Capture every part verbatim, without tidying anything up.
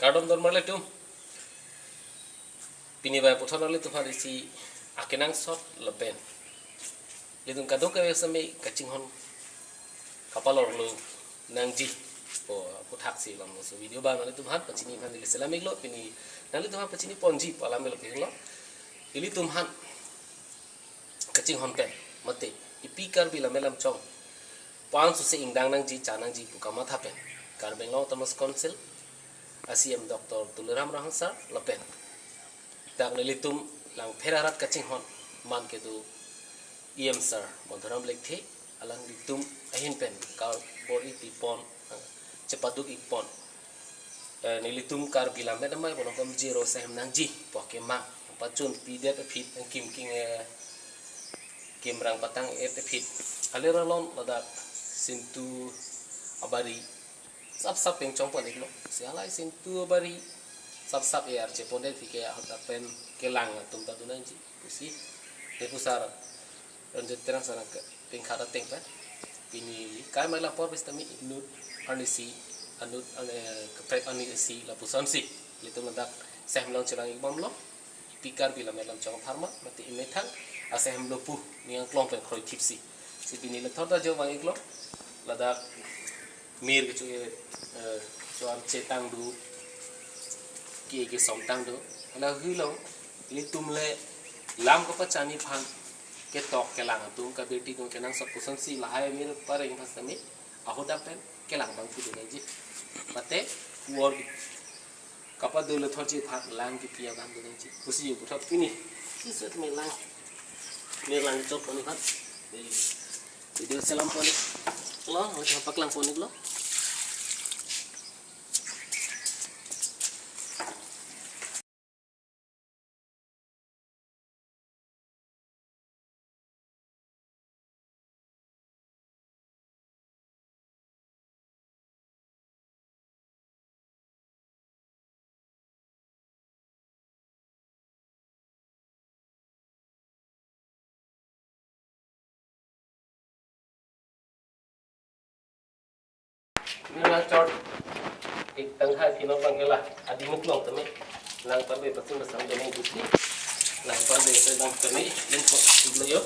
Kardom don marli atum. Pini bai puthot nanglitum aphan isi akenangsot lapen ilitum kadokave sami kachinghon kapalorlo nangji pu aputhaksi alam laso video abang nanglitum aphan pachini aphan neli selam iklo. Pini nanglitum aphan pachini ponji pu alam lo pilo. Ilitum aphan kachinghon pen mate ipi Karbi Lammet Lamchong pu-an suse ingdang nangji, cha nangji pu kamatha pen Karbi Anglong Autonomous Council a C E M Doctor Tuliram Ronghang sir lapen dak nelitum Langpher arat kachinghon man kedo E M sir Madhuram Lekthe, alanglitum ahin pen karbor-i pipon, eh, chepaduk ikpon. Eh, nelitum Karbi Lammet Amei Bolongkom Zero sehem nangji pu akemang pachun pidet aphi angkim king, eh, kimrang patang et aphi. Alir alon ladak Sintu abari sapsap pengchong pon iklo. Si halai Sintu abari sapsap e arche pondet aphi ke ahut apen kelang atum ta do nangji pusi Depusar Ranjit Terang sir ke pengkhat ateng pen pini kai mai la apor pen sitame inut arnisi, anut arni, eh, kaprek arnisi lapusonsi ilitum ladak sehem along chelang ikbomlo. Ipi Karbi Lammet Lamchong apharman mate imethang asehem lo pu ning angklong pen kroithipsi. Si pini le thot ta jo vang iklo. Ladak mir kecho, eh, cho-arche tang do, ke kesom tang do. Hala helo ilitum le lam kapachani aphan ketok kelang atum, kabirti atum kenangsot pusonsi lahai mir pareng aphan sitame ahut apen kelang abang pu do nangji. Mate word kapado le thotji aphan lang kipi abang do nangji pusi yo puthot pini. Si set me lang. Mir lang chok pon aphan video selam pon iklo, paklang pon iklo. Nila chot ik tang hai pino bang ke la adi muklong tame. Lang parbe pasing pasang tame gusi. Lang parbe se lang tame lim ko lo yo.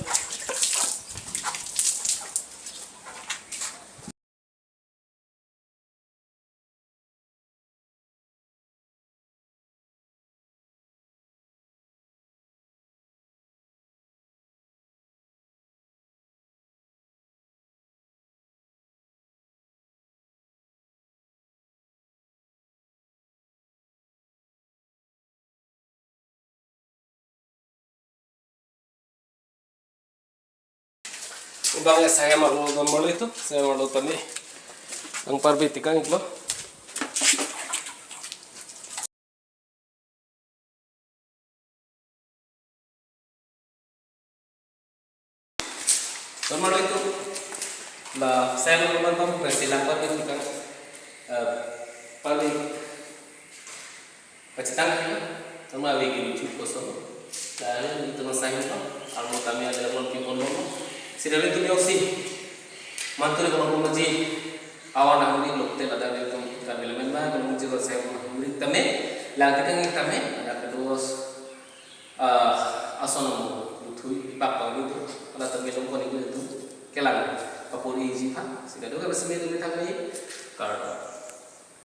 Abang ya saya marlo don marlo itu, saya marlo tame. Ang parbe tikang iklo. Don marlo itu, la saya marlo don marlo, pasti lang parbe tikang, eh, parbe pachitang, nama lagi lucu kosong. Dan itu masa itu, kalau kami ada orang people mau, sida ilitum ajoksi mantu le kalau mau ji, awan nahuri lokte ladak ilitum kan elemen ba, kalau mau ji kalau saya mau nahuri tame, lang tikang tame, ada kedua, eh, asono mau buthui ipak pang itu, ada tame long konik itu, kelang kapuri ji pha, sida do ka besemi itu tame, kar